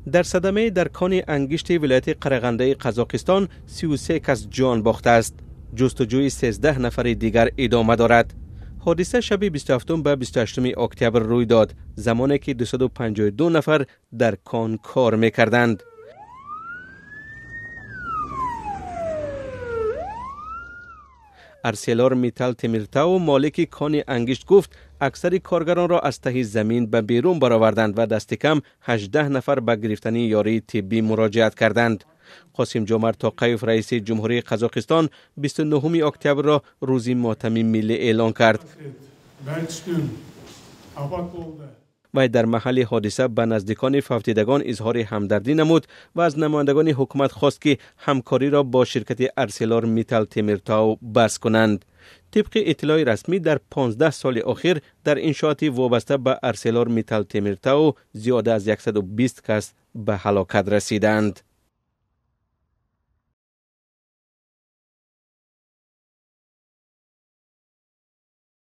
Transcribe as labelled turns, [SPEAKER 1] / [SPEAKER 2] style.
[SPEAKER 1] Дар садамаи дар кони ангишти вилояти Қарағандаи Қазоқистон 33 кас ҷон бохтааст. Ҷустуҷӯи 13 нафари дигар идома дорад. Ҳодиса шаби 27 ба 28 октябр рӯй дод, замоне ки 252 нафар дар кон кор мекарданд. Арселор Миттал Темиртау, молики кони ангишт, гуфт аксари коргаронро аз таҳи замин ба берун бароварданд ва дасти кам 18 нафар ба гирифтани ёрии тиббӣ муроҷиат карданд. Қосим Ҷомарт Тоқаев, раиси ҷумҳурии Қазоқистон, 29 октябрро рӯзи мотами миллӣ эълон кард. Вай дар маҳалли ҳодиса ба наздикони фавтидагон изҳори ҳамдардӣ намуд ва аз намояндагони ҳукумат хост, ки ҳамкориро бо ширкати Арселор Миттал Темиртау бас кунанд. Тибқи иттилои расмӣ, дар 15 соли охир дар иншооти вобаста ба Арселор Миттал Темиртау зиёда аз 120 кас ба ҳалокат расиданд.